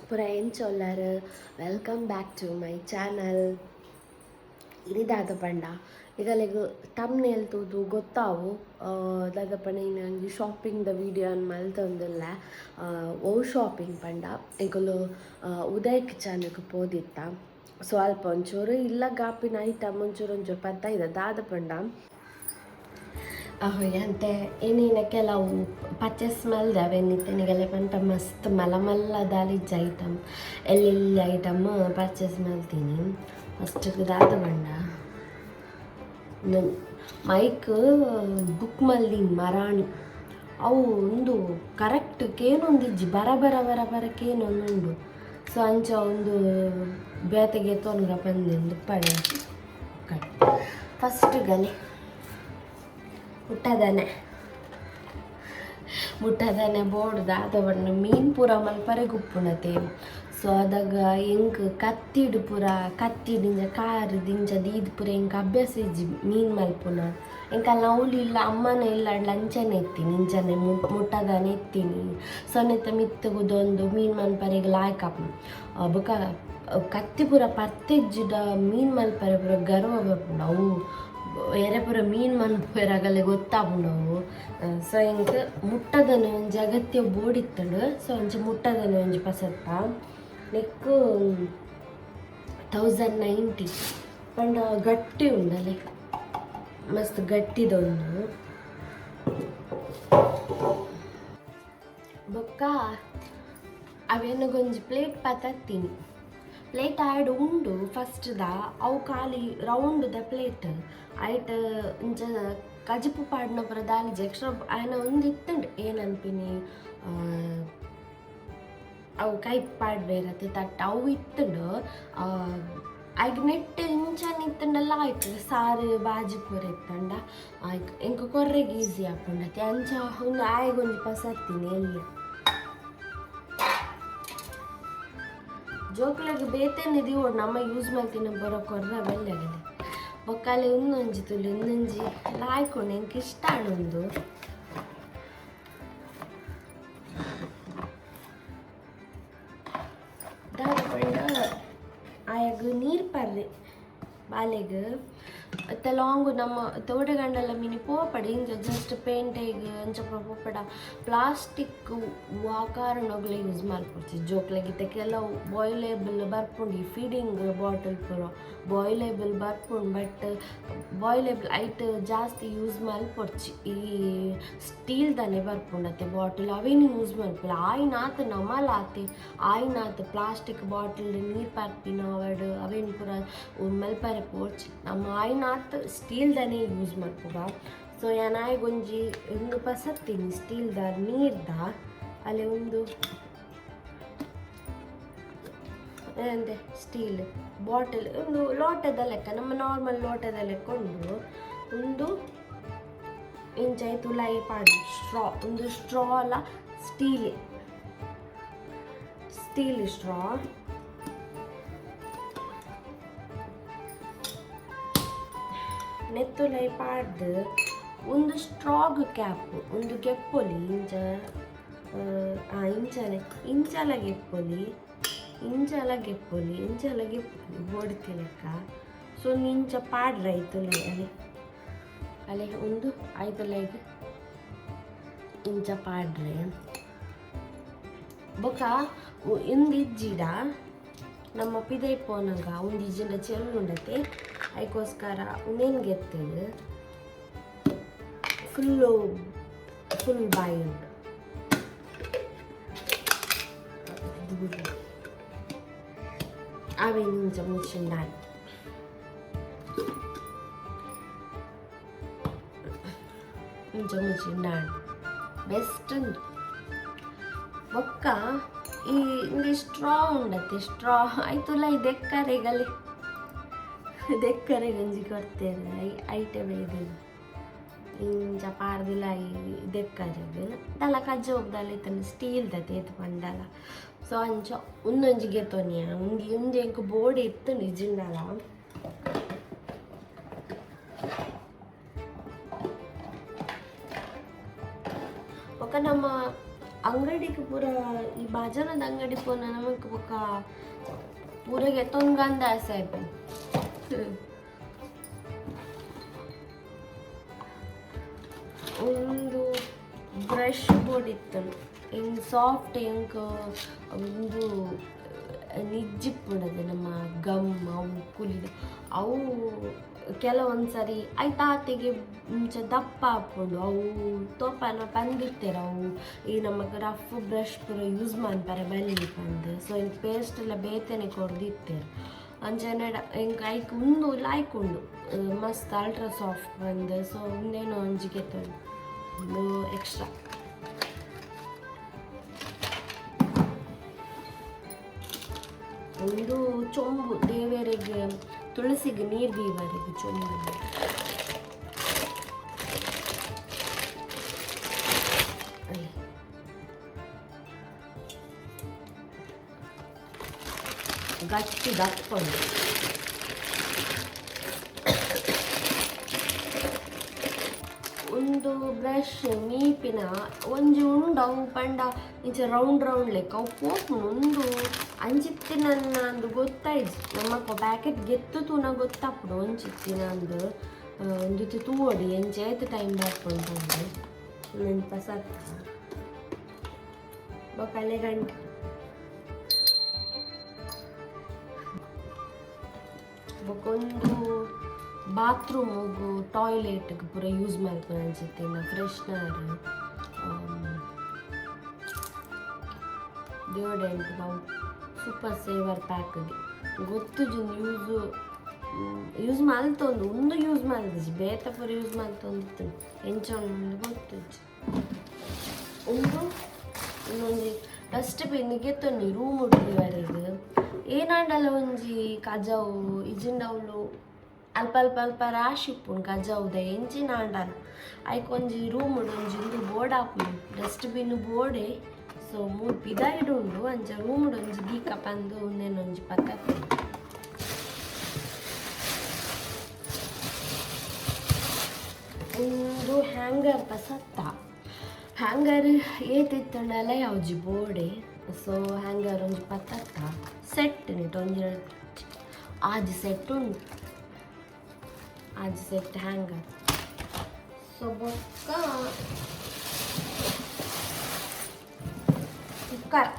ಪೂರ ಎಂಚೊಲ್ಲರ್ welcome back to my channel. ಇನಿ ದಾದ ಪಂಡ ನಿಗಲೆಗ್ ತಮ್ನೇಲ್ ತೂದು ಗೊತ್ತಾವು ದಾದ ಪಂಡ ಇನಿ ಒಂಜಿ ಶಾಪಿಂಗ್ ದ ವಿಡಿಯೋ ಮಲ್ತೊಂದುಲ್ಲೆ. ಒವು ಶಾಪಿಂಗ್ ಪಂಡ ಎಂಕುಲು ಉದಯ್ ಕಿಚನ್ಗ್ ಪೋದಿತ್ತ. ಸೊ ಅಲ್ಪ ಒಂಚೂರು ಇಲ್ಲ ಗಾಪಿನ ಐಟಮ್ ಒಂಚೂರು ಒಂಚೂರು ಪತ್ತೈದ ದಾದ ಪಂಡ ಅಂತೆ ಏನೇನ ಕೆಲವು ಪರ್ಚೇಸ್ ಮಲ್ದೆ ಅವೆನ್ ನಿಗಲೆ ಪಂಟ ಮಸ್ತ್ ಮಲ್ಲ ಮಲ್ಲ ದಾಲಿಜ್ಜ ಐಟಮ್ ಎಲ್ಲೆಲ್ಲಿ ಐಟಮ್ ಪರ್ಚೇಸ್ ಮಲ್ತೀನಿ. ಫಸ್ಟ್ ದಾದ ಪಂಡ ಮೈಕ್ ಬುಕ್ ಮಲ್ದಿನಿ ಮರಾಣಿ. ಅವು ಒಂದು ಕರೆಕ್ಟ್ ಕೇನೊಂದಿಜ್ಜಿ, ಬರ ಬರ ಬರ ಬರ ಕೇನೊಂದುಂಡು. ಸೊ ಅಂಚ ಒಂದು ಬೇತೆಗೆ ತೊನ್ಗ ಪಂದೆಂದು ಪಡೆ ಫಸ್ಟ್ ಗಲೆ ಮುಟ್ಟದನೆ ಮುಟ್ಟದನೆ ಬೋರ್ಡ್ ದಾದ ಪಂಡ ಮೀನ್ ಪೂರ ಮಲ್ಪರೆ ಗುಪ್ಪುಣತೆ. ಸೊ ಅದಗ ಎಂಕ್ ಕತ್ತಿಡ್ ಪೂರ ಕತ್ತಿಡ್ ಇಂಚ ಕಾರ್ ದಿಂಚ ದೀದ್ ಪೂರ ಎಂಕ್ ಅಭ್ಯಾಸ ಇಜ್ಜಿ ಮೀನ್ ಮಲ್ಪುನ. ಎಂಕಲ್ನ ಅವ್ಲು ಇಲ್ಲ ಅಮ್ಮನ ಇಲ್ಲ ಅಂಚನೆ ಎತ್ತೀನಿ ಇಂಚನೆ ಮುಟ್ಟದನೆ ಎತ್ತೀನಿ. ಸೊ ನೆತ್ತ ಮಿತ್ತ್ ಕುದೊಂದು ಮೀನ್ ಮಲ್ಪರೆಗ್ ಲಾಯ್ಕ್ ಆಪುಂಡು. ಬೊಕ ಕತ್ತಿ ಪೂರ ಪರ್ತೆಜ್ಜಿಡ ಮೀನ್ ಮಲ್ಪರೆ ಪೂರ ಗರ್ವ ಬರ್ಪುಂಡು. ಅವು ಏರೆ ಪೂರ ಮೀನ್ ಮನ್ಪುವೆರ್ ಅಗಲೆ ಗೊತ್ತಾಪುಂಡು ಅವು. ಸೊ ಎಂಕ್ ಮುಟ್ಟದನೆ ಒಂಜಿ ಅಗತ್ಯ ಬೋಡಿತ್ತುಂಡು. ಸೊ ಒಂಜಿ ಮುಟ್ಟದನೆ ಒಂಜಿ ಪಸತ್ತ ನೆಕ್ಕ್ 1090 ಪಂಡ ಗಟ್ಟಿ ಉಂಡಲೆ, ಮಸ್ತ್ ಗಟ್ಟಿದೊಂದು. ಬೊಕ್ಕ ಅವೇನಗೊಂಜಿ ಪ್ಲೇಟ್ ಪತ್ತತ್ತೀನಿ. ಪ್ಲೇಟ್ ಆಯ್ಡ್ ಉಂಡು ಫಸ್ಟ್ ದ ಅವು ಖಾಲಿ ರೌಂಡ್ ದ ಪ್ಲೇಟ್ ಐಟ್ ಇಂಚ ಕಜಿಪು ಪಾಡ್ನ ಪೂರ ದಾಲಿಜ ಎಕ್ಸ್ಟ್ರಾ ಆಯ್ನ ಒಂದು ಇತ್ತುಂಡು. ಏನನ್ಪಿನಿ ಅವು ಕೈ ಪಾಡ್ಬೇರತ್ತೆ ತಟ್ಟ ಅವು ಇತ್ತುಂಡು. ಐಕ್ ನೆಟ್ ಇಂಚನ ಇತ್ತುಂಡಲ್ಲ ಆಯ್ತು ಸಾರು ಬಾಜಿ ಪೂರ ಇತ್ತಂಡ ಆಯ್ತು ಎಂಕ್ ಕೊರ್ರೆಗ್ ಈಸಿ ಆಪುಂಡತೆ. ಅಂಚ ಒಂದು ಆಯ್ಗೊಂಜಿ ಪಸತ್ತೀನಿ ಎಲ್ಲಿ ಜೋಕುಲೆಗ್ ಬೇತೆನೆ ದೀವೊಡು ನಮ್ಮ ಯೂಸ್ ಮಲ್ತಿನ ಬರೋ ಕೊರ್ರ ಬೆಲ್ಲೆಗಲೆ. ಬೊಕ್ಕಲೆ ಉಂದೊಂಜಿ ತುಲಿ ಉಂದೊಂಜಿ ಲಾಯ್ಕ್ ಎಂಕ್ ಇಷ್ಟ ಆಂಡ್ ಉಂದು. ದಾದ ಪಂಡ ಆಯಗ್ ನೀರ್ ಪರ್ರೆ ಬಾಲೆಗ್ ಇತ್ತೆ ಲಾಂಗ್ ನಮ್ಮ ತೋಟಗಂಡಲ ಮಿನಿ ಪೋಪಡೆ ಇಂಚ ಜಸ್ಟ್ ಪೇಂಟೆಗ್ ಅಂಚ ಪೂರ ಪೋಪಡ ಪ್ಲಾಸ್ಟಿಕ್ ವಾ ಕಾರಣೊಗ್ಲ ಯೂಸ್ ಮಲ್ಪೊಡ್ಚಿ ಜೋಕ್ಲೆಗ್. ಇತ್ತೆ ಕೆಲವು ಬಾಯ್ಲೇಬಲ್ ಬರ್ಪುಂಡು, ಈ ಫೀಡಿಂಗ್ ಬಾಟಲ್ ಪೂರ ಬಾಯ್ಲೇಬಲ್ ಬರ್ಪುಂಡು, ಬಟ್ ಬಾಯ್ಲೇಬಲ್ ಐಟ್ ಜಾಸ್ತಿ ಯೂಸ್ ಮಲ್ಪೊಡ್ಚಿ. ಈ ಸ್ಟೀಲ್ ದಾನೆ ಬರ್ಪುಂಡತ್ತೆ ಬಾಟಲ್, ಅವೇನು ಯೂಸ್ ಮಲ್ಪೊಲಿ. ಆಯಿನಾತ್ ನಮಲಾತೆ ಆಯಿನಾತ್ ಪ್ಲಾಸ್ಟಿಕ್ ಬಾಟಲ್ ನೀರು ಪರ್ಪಿನ ಅವಡ್ ಅವೇನು ಪೂರ ಮಲ್ಪರೆ ಪೋಡ್ಚಿ. ನಮ್ಮ ಆಯಿನಾತ್ ಸ್ಟೀಲ್ ದಾನೆ ಯೂಸ್ ಮಲ್ಪುಗ. ಸೊ ಯಾನ್ ಆಯಗೊಂಜಿ ಉಂದು ಪಸತ್ತೀನಿ ಸ್ಟೀಲ್ದ ನೀರ್ದ ಅಲೆ ಒಂದು ಅಂದೆ ಸ್ಟೀಲ್ ಬಾಟಲ್, ಒಂದು ಲೋಟದ ಲೆಕ್ಕ, ನಮ್ಮ ನಾರ್ಮಲ್ ಲೋಟದ ಲೆಕ್ಕ ಉಂಡು. ಒಂದು ಇಂಚ ತುಲಾಯಿ ಪಾಡಿ ಸ್ಟ್ರಾ, ಒಂದು ಸ್ಟ್ರಾ ಅಲ್ಲ, ಸ್ಟೀಲ್ ಸ್ಟೀಲ್ ಸ್ಟ್ರಾ. ನೆತ್ತುಲೈ ಪಾಡ್ದು ಒಂದು ಸ್ಟ್ರಾಗ್ ಕ್ಯಾಪ್ ಒಂದು ಗೆಪ್ಪೊಲಿ ಇಂಚ ಇಂಚನೆ ಇಂಚಲ ಗೆಪ್ಪೊಲಿ ಇಂಚಲ ಗೆಪ್ಪೊಲಿ ಇಂಚಲ ಗೆಪ್ಪೊಲಿ ಬೋಡ್ತಿ ಲೆಕ್ಕ. ಸೊ ಇಂಚ ಪಾಡ್ರೆ ಐತುಲೈ ಅಲೆ ಅಲೆ ಒಂದು ಐತುಲೈಗ್ ಇಂಚ ಪಾಡ್ರೆ. ಬೊಕ ಇಂದು ಇಜ್ಜಿಡ ನಮ್ಮ ಪಿದೈ ಪೋನಗ ಒಂದು ಇಜ್ಜಿಂಡ ಚೆಲ್ಲುಂಡತೆ, ಐಕೋಸ್ಕರ ಉಂದೇನ್ ಗೆತ್ತದು ಫುಲ್ಲು ಫುಲ್ ಬಾಯಿ ಉಂಡು. ಅವೇನು ಇಂಚ ಮುಚ್ಚಿಂಡಾಣ್ ಇಂಚ ಮುಚ್ಚಿಂಡಾಣ್ ಬೆಸ್ಟ್ ಉಂಡು. ಬೊಕ್ಕ ಈ ಇಂದು ಸ್ಟ್ರಾ ಉಂಡತ್ತೆ, ಸ್ಟ್ರಾ ಐತುಲ ದೆಕ್ಕರೆಗಲಿ ದೆಕ್ಕರೆ ಗಂಜಿ ಕೊಡ್ತೇನೆ ಐಟಮ್ ಇದು ಇಂಚ ಪಾಡ್ದಿಲ್ಲ ದೆಕ್ಕರೆಗ್ ದಾಲ ಕಜ್ಜೋಗ್ದಾಲ ಇತ್ತಂಡ ಸ್ಟೀಲ್ ದತೆ ಏತ್ ಪಂಡಲ. ಸೊ ಅಂಚ ಉಂದೊಂಜಿ ಗೆತೊನಿಯ ಉಂದು ಉಂದು ಎಂಕ್ ಬೋರ್ಡ್ ಇತ್ತುಂಡು ಇಜ್ಜಿಂಡಲ. ಬೊಕ ನಮ್ಮ ಅಂಗಡಿಗೆ ಪೂರ ಈ ಬಾಜನದ ಅಂಗಡಿ ಪೋನ ನಮಕ್ ಬೊಕ್ಕ ಪೂರ ಗೆತ್ತೊಂದು ಆಸೆ ಆಯ್ಪು. ಒಂದು ಬ್ರಷ್ ಬೋರ್ಡ್ ಇತ್ತು ಇಂಗ್ ಸಾಫ್ಟ್ ಇಂಕ್ ಒಂದು ನಿಜ್ಜಿಪ್ಪುಂಡದು ನಮ್ಮ ಗಮ್ ಅವು ಕುಲಿದ ಅವು ಕೆಲವೊಂದು ಸರಿ ಐತಾತಿಗೆ ಮುಂಚೆ ದಪ್ಪ ಆಪುಂಡು ಅವು ತೋಪನ ಪಂದಿರ್ತಾರೆ ಅವು ಈ ನಮಗೆ ರಫ್ ಬ್ರಷ್ ಪೂರ ಯೂಸ್ ಮನ್ಪರೆ ಬಲ್ಲಿ ಪಂದ್. ಸೊ ಇಂಕ್ ಪೇಸ್ಟ್ ಎಲ್ಲ ಬೇತೆನೆ ಕೊರ್ದಿತ್ತೆರ್. ಅಂಚನೆ ಎಂಕ್ ಐಕ್ ಉಂದು ಲಾಯ್ಕ್ ಉಂಡು, ಮಸ್ತ್ ಅಲ್ಟ್ರಾ ಸಾಫ್ಟ್ ಬಂದು. ಸೊ ಉಂದೇನೋ ಒಂಜಿ ಗೆತೊಂಡು ಉಂದು ಎಕ್ಸ್ಟ್ರಾ. ಉಂದು ಚೊಂಬು, ದೇವರಿಗೆ ತುಳಸಿಗೆ ನೀರು ದೀವರೆಗೆ ಚೊಂಬು. ಗಟ್ಟಿ ದಪ್ಪ ಉಂಡು. ಉಂದು ಬ್ರಷ್ ಮೀಪಿನ ಒಂಜಿ ಉಂಡು. ಅವು ಪಂಡ ಇಂಚ ರೌಂಡ್ ರೌಂಡ್ ಲೆಕ್ಕ ಅವು ಪೋಪುಂಡು. ಉಂದು ಅಂಚಿತ್ತಿನ ಅಂದು ಗೊತ್ತಾಯ್ಜಿ ನಮಕ್ ಪ್ಯಾಕೆಟ್ ಗೆತ್ತು ತೂನ ಗೊತ್ತಾಪುಂಡು ಒಂಚಿತ್ತಿನ ಅಂದು. ಒಂದಿತ್ತೆ ತೂವೊಡು ಎಂಚ ಏತ್ ಟೈಮ್ ಬರ್ಪುಂಡು ಪಂದ್. ಉಂದೊಂಜಿ ಪಸತ್ತ ಬೊಕ ಗಂಟೆ ಬೊಕೊಂದು ಬಾತ್ರೂಮುಗು ಟಾಯ್ಲೆಟ್ಗ್ ಪೂರ ಯೂಸ್ ಮಲ್ಪುನ ಅಂಚಿತ್ತಿನ ಫ್ರೆಶ್ನರ್, ಡಿಯೋಡ್ರೆಂಟ್, ಅವು ಸೂಪರ್ ಸೇವರ್ ಪ್ಯಾಕ್. ಗೊತ್ತುಜಿ ಯೂಸ್ ಯೂಸ್ ಮಲ್ತೊಂದು. ಉಂದು ಯೂಸ್ ಮಲ್ದಿಜಿ, ಬೇತೆ ಪೂರ ಯೂಸ್ ಮಲ್ತೊಂದಿತ್ತು, ಎಂಚ ಉಂಡು ಗೊತ್ತುಜ್ಜಿ. ಉಂದು ಇನ್ನೊಂಜಿ ಡಸ್ಟ್ ಬಿನ್ ಗೆತ್ತೊನ್ನಿ ರೂಮ್ ಉಡ್ದಿವರೆಗ್. ಏನಾಂಡಲ ಒಂಜಿ ಕಜವು ಇಜಿಂಡ ಅವ್ಲು ಅಲ್ಪ ಅಲ್ಪ ಅಲ್ಪ ರಾಶಿ ಉಪ್ಪುಂಡು ಕಜವುದ ಎಂಚಿನ ಆಂಡಲ. ಐಕ್ ಒಂಜಿ ರೂಮ್ ಒಂಜಿ ಉಂದು ಬೋರ್ಡ್ ಆಪುಂಡು, ಡಸ್ಟ್ ಬಿನ್ ಬೋರ್ಡೆ. ಸೊ ಮೂಲು ಪಿದಾಯಿಡ್ ಉಂಡು, ಅಂಚ ರೂಮ್ ಒಂಜಿ ದೀಕ ಪಂದ್ ಉಂದೆನ್ ಒಂಜಿ ಪತ್ತತ್ತೆ. ಉಂದು ಹ್ಯಾಂಗರ್ ಪಸತ್ತ. ಹ್ಯಾಂಗರ್ ಏತ್ ಇತ್ತುಂಡಲ ಯಾವ್ಜಿ ಬೋಡೆ. ಸೊ ಹ್ಯಾಂಗರ್ ಒಂಜಿ ಪತ್ತತ್ತ ಸೆಟ್ ನೆಟ್ ಒಂಜಿ ಆಜಿ ಸೆಟ್ ಉಂಡು, ಆಜಿ ಸೆಟ್ ಹ್ಯಾಂಗರ್. ಸೊ ಬೊಕ್ಕ ಕುಕ್ಕರ್.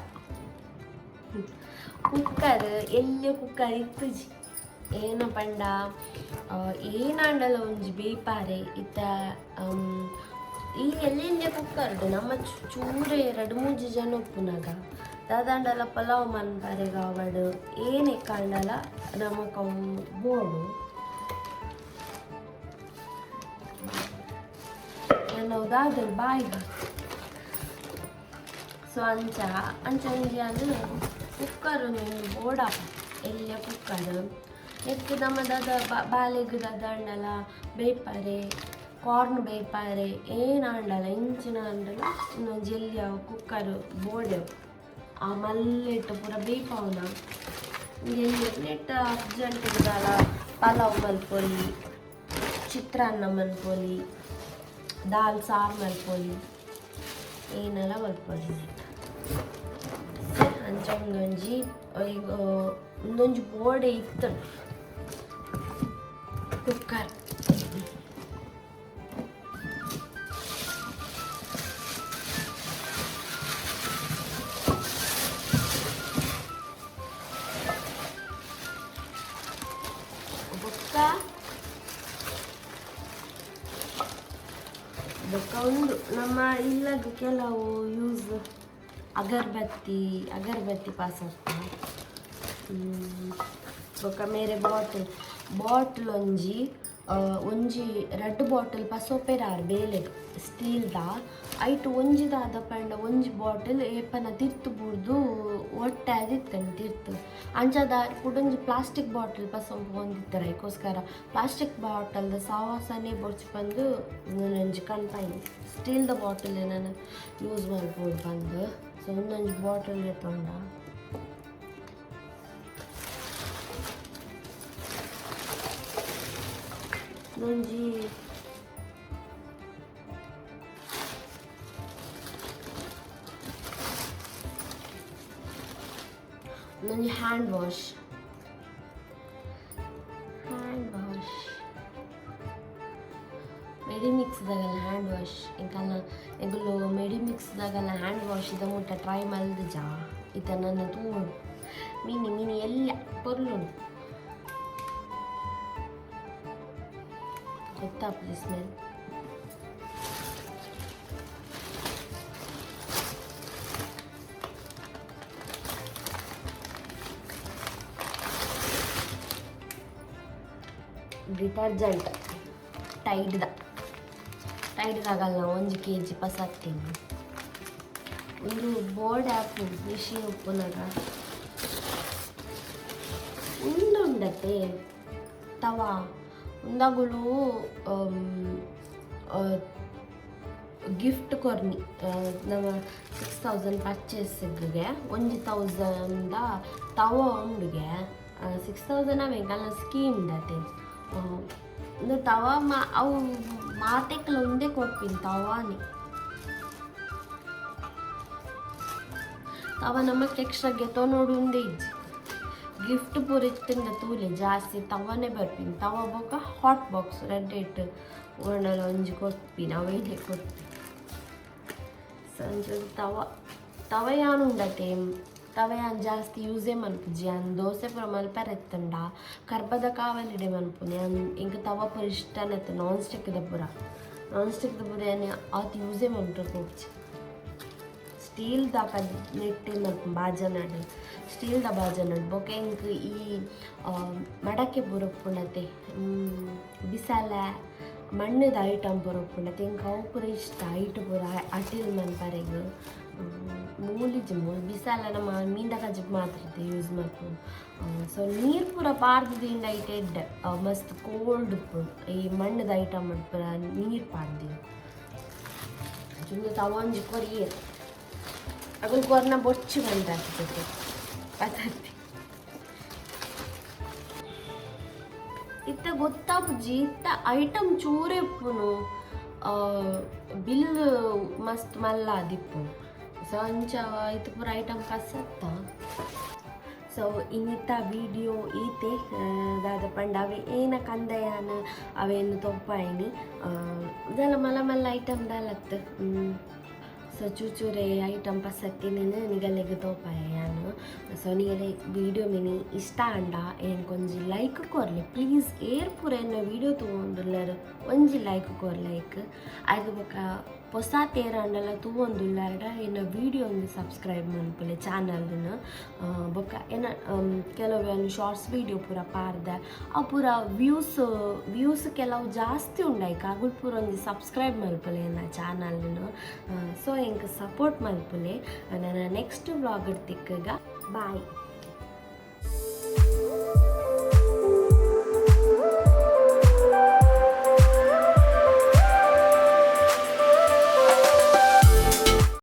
ಕುಕ್ಕರ್ ಎಲ್ಯ ಕುಕ್ಕರ್ ಇತ್ತುಜಿ. ಏನ ಪಂಡ ಏನಾಂಡಲ ಒಂಜಿ ಬೇಪಾರೆ ಇತ್ತ ಈ ಎಲ್ಲೆಲ್ಯ ಕುಕ್ಕರ್ಡ್ ನಮ್ಮ ಚೂರೆ ರಡ್ಡ್ ಮೂಜಿ ಜನ ಉಪ್ಪುನಗ ದಾದಾಂಡಲ ಪಲಾವ್ ಮನ್ಪರೆಗಾವಡ್ ಏನೆಕ್ಕಾಂಡಲ ನಮಕ್ ಅವು ಬೋಡು. ಯಾನ್ ದಾದ ಬಾಯಿಗ್. ಸೊ ಅಂಚ ಅಂಚ ಒಂಜಿ ಯಾನ್ ಕುಕ್ಕರ್ ಒಂಜಿ ಬೋಡಾಪ ಎಲ್ಯ ಕುಕ್ಕರ್. ನೆಕ್ಕ್ ನಮ ದಾದ ಬಾಲೆಗ್ ದಾದಾಂಡಲ ಬೇಯ್ಪರೆ, ಕಾರ್ನ್ ಬೇಯ್ಪರೆ, ಏನಾಂಡಲ ಎಂಚಿನ ಆಂಡಲ ಉಂದೊಂಜಿ ಎಲ್ಯ ಕುಕ್ಕರ್ ಬೋಡೆ. ಆ ಮಲ್ಲೆಟ್ ಪೂರ ಬೇಯ್ಪಾವುನ ಒಂಜಿ ಎಲ್ಯ ನೆಟ್ಟ್ ಅರ್ಜೆಂಟ್ ದಾಲ ಪಲಾವ್ ಮಲ್ಪೊಲಿ, ಚಿತ್ರಾನ್ನ ಮಲ್ಪೊಲಿ, ದಾಲ್ ಸಾರು ಮಲ್ಪೊಲಿ, ಏನೆಲ್ಲ ಮಲ್ಪೊಲಿ ನೆಟ್. ಅಂಚ ಉಂದೊಂಜಿ ಉಂದೊಂಜಿ ಬೋಡೆ ಇತ್ತು ಕುಕ್ಕರ್. ಬೊಕ್ಕ ಬೊಕ್ಕ ಉಂಡು ನಮ್ಮ ಇಲ್ಲಗ್ ಕೆಲವು ಯೂಸ್ ಅಗರಬತ್ತಿ, ಅಗರಬತ್ತಿ ಪಾಸರ್ತ. ಬೊಕ್ಕ ಮೇರೆ ಬಾಟಲ್, ಬಾಟ್ಲ್ ಒಂಜಿ ಒಂಜಿ ರಡ್ಡ್ ಬಾಟಲ್ ಪಸೋಪೆರಾರ್ ಬೇಲೆಗ್ ಸ್ಟೀಲ್ದ. ಐಟ್ ಒಂಜಿ ದಾದ ಪಂಡ ಒಂಜಿ ಬಾಟಲ್ ಏಪನ ತಿರ್ತ್ ಬೂರ್ದು ಒಟ್ಟೆ ಆದಿತ್ತಂಡ್ ತಿರ್ತ್. ಅಂಚಾದ್ ಆರ್ ಕುಡೊಂಜಿ ಪ್ಲಾಸ್ಟಿಕ್ ಬಾಟಲ್ ಪಸೊಂದು ಪೋವೊಂದಿತ್ತೆರ್. ಐಕೋಸ್ಕರ ಪ್ಲಾಸ್ಟಿಕ್ ಬಾಟಲ್ದ ಸಾವಾಸನೆ ಬೊರ್ಚಿ ಪಂದ್ ಉಂದೊಂಜಿ ಕನ್ಪಾಯಿನಿ, ಸ್ಟೀಲ್ದ ಬಾಟಲ್ ಏನಾನ ಯೂಸ್ ಮಲ್ಪೊಡು ಪಂದ್. ಸೊ ಉಂದೊಂಜಿ ಬಾಟಲ್ ದೆತೊಂಡ. ಒಂಜಿ ಒಂಜಿ hand wash. Hand wash Medimix ದಾಗಲ್ಲ ಹ್ಯಾಂಡ್ ವಾಶ್. ಎಂಕಲ್ನ ಎಂಕುಲು ಮೆಡಿಮಿಕ್ಸ್ ದಾಗಲ್ಲ ಹ್ಯಾಂಡ್ ವಾಶ್ ಇದ ಮುಟ್ಟ ಟ್ರೈ ಮಲ್ದಿಜ. ಇತ್ತ ನನ್ನ ತೂವೊಡು. ಮಿನಿ ಮಿನಿ ಎಲ್ಲ ಪೊರ್ಲುಂಡು. ಗೊತ್ತಾಪುಜಿ ಸ್ಮೆಲ್. ಡಿಟರ್ಜೆಂಟ್ ಟೈಡ್ದ. ಟೈಡ್ದಾಗಲ್ಲ 1 ಕೆಜಿ ಪಸತ್ತೀನಿ. ಒಂದು ಬೋರ್ಡ್ ಆ್ಯಪ್ ಮಿಷಿನ್ ಉಪ್ಪುನಗ ಉಂಡುಂಡತೆ ತವಾ. ಉಂದಗುಲು ಗಿಫ್ಟ್ ಕೊರ್ನಿ. ನಮ 6000 ಪರ್ಚೇಸ್ಗೆ 1000 ತವ ಉಂಡುಗೆ. 6000 ಅವೆ ಎಂಕಲ್ನ ಸ್ಕೀಮ್ ದತೆ. ಉಂದು ತವ ಮಾ ಅವು ಮಾತೆಕ್ಲ ಉಂದೇ ಕೊರ್ಪಿನಿ ತವಾನೆ. ತವ ನಮಕ್ ಎಕ್ಸ್ಟ್ರಾ ಗೆತೊನೊಡು ಉಂದೇ ಇಜ್ಜಿ. ಗಿಫ್ಟ್ ಪೂರ ಇತ್ತಿಂಡ ತೂಲೆ ಜಾಸ್ತಿ ತವನೆ ಬರ್ಪಿನಿ. ತವ ಬೊಕ ಹಾಟ್ ಬಾಕ್ಸ್ ರಡ್ಡೆಟ್ ಓಂಡಲ ಒಂಜಿ ಕೊರ್ಪಿನಿ, ಅವೇನೆ ಕೊರ್ಪಿನಿ. ಸಂಜೆ ತವ ತವ ಯಾನ್ ಉಂಡತೆ. ತವ ಯಾನ್ ಜಾಸ್ತಿ ಯೂಸೇ ಮನ್ಪುಜಿ. ಯಾನ್ ದೋಸೆ ಪೂರ ಮಲ್ಪರೆ ಇತ್ತುಂಡ ಕರ್ಬದ ಕಾವಲಿಡೆ ಮನ್ಪುನಿ ಯಾನ್. ಎಂಕ್ ತವ ಪೂರ ಇಷ್ಟನೇ ಇತ್ತು. ನಾನ್ ಸ್ಟಿಕ್ದ ಪೂರ, ನಾನ್ ಸ್ಟಿಕ್ದ ಪೂರ ಯಾನ್ ಆತ್ ಯೂಸೇ ಮನ್ಪರೆ ಪೋಪುಜಿ. ಸ್ಟೀಲ್ದ ನೆಟ್ಟೆ ಮಲ್ಪು ಬಾಜನಡ್, ಸ್ಟೀಲ್ದ ಬಾಜನಡ್. ಬೊಕ ಎಂಕ್ ಈ ಮಡಕೆ ಪೂರ ಉಪ್ಪುಂಡತೆ, ಬಿಸಲೆ, ಮಣ್ಣುದ ಐಟಮ್ ಪೂರ ಉಪ್ಪುಂಡತೆ, ಎಂಕ್ ಅವು ಪೂರ ಇಷ್ಟ. ಐಟ್ ಪೂರ ಅಟಿಲ್ ಮನ್ಪರೆಗ್. ಮೂಲಿಜಿ, ಮೂಲು ಬಿಸಲೆ ನಮ್ಮ ಮೀನ್ದ ಕಜಿಪು ಮಾತ್ರ ಯೂಸ್ ಮಲ್ಪುನು. ಸೊ ನೀರು ಪೂರ ಪಾರ್ದ್ ದೀಂಡ ಐಟ್ ಎಡ್ಡೆ, ಮಸ್ತ್ ಕೋಲ್ಡ್ ಉಪ್ಪುಂಡು. ಈ ಮಣ್ಣುದ ಐಟಮ್ ಪೂರ ನೀರು ಪಾಡ್ದಿನಿ. ಉಂದು ತವ ಒಂಜಿ ಕೊರಿಯೆರ್. ಅಗುಲು ಕೊರ್ನ ಬೊರ್ಚಿ ಬಂದಾಗ್ತದೆ ಪತತ್ತಿ. ಇತ್ತ ಗೊತ್ತಾಪುಜಿ, ಇತ್ತ ಐಟಮ್ ಚೂರೇ ಉಪ್ಪುನು, ಬಿಲ್ ಮಸ್ತ್ ಮಲ್ಲ ಆದಿಪ್ಪುನು. ಸೊ ಅಂಚ ಇತ್ತೆ ಪೂರ ಐಟಮ್ ಪಸತ್ತ. ಸೊ ಇನ್ನಿತ್ತ ವಿಡಿಯೋ ಈತೆ. ದಾದ ಪಂಡ ಅವೆ ಏನ ಕಂದಯಾನ ಅವೇನು ತೊಪ್ಪಾಯಿನಿ ದಾಲ ಮಲ್ಲ ಮಲ್ಲ ಐಟಮ್ ದಾಲತ್ತು. ಸೊ ಚೂಚೂರೆ ಐಟಮ್ ಪಸತ್ತಿನ ನಿಗಲೆಗ್ ತೋಪಾಯ ಯಾನು. ಸೊ ನಿಗಲೆ ವಿಡಿಯೋ ಮಿನಿ ಇಷ್ಟ ಅಂಡ ಎಂಕೊಂಜಿ ಲೈಕ್ ಕೊರ್ಲೆ ಪ್ಲೀಸ್. ಏರ್ ಪೂರ ಎನ್ನ ವಿಡಿಯೋ ತೂವೊಂದುಲ್ಲೆರ್, ಒಂಜಿ ಲೈಕ್ ಕೊರ್ಲೈಕ್. ಐಕ್ ಬೊಕ ಪೊಸ ತೇರಾಂಡಲ ತೂವೊಂದುಲ್ಲೆರ್ಡ ಎನ್ನ ವಿಡಿಯೋ ಒಂಜಿ ಸಬ್ಸ್ಕ್ರೈಬ್ ಮನ್ಪುಲೆ ಚಾನಲ್ನ್. ಬೊಕ ಎನ್ನ ಕೆಲವು ಶಾರ್ಟ್ಸ್ ವಿಡಿಯೋ ಪೂರ ಪಾರ್ದೆ, ಅವು ಪೂರ ವ್ಯೂಸ್ ವ್ಯೂಸ್ ಕೆಲವು ಜಾಸ್ತಿ ಉಂಡು. ಐಕ್ ಅಗುಲ್ ಪೂರ ಒಂಜಿ ಸಬ್ಸ್ಕ್ರೈಬ್ ಮಲ್ಪುಲೆ ಎನ್ನ ಚಾನಲ್ನ್. ಸೊ ಎಂಕ್ ಸಪೋರ್ಟ್ ಮಲ್ಪುಲೆ. ನನ್ನ ನೆಕ್ಸ್ಟ್ ವ್ಲಾಗ್ ತಿಕ್ಕಗ. ಬಾಯ್.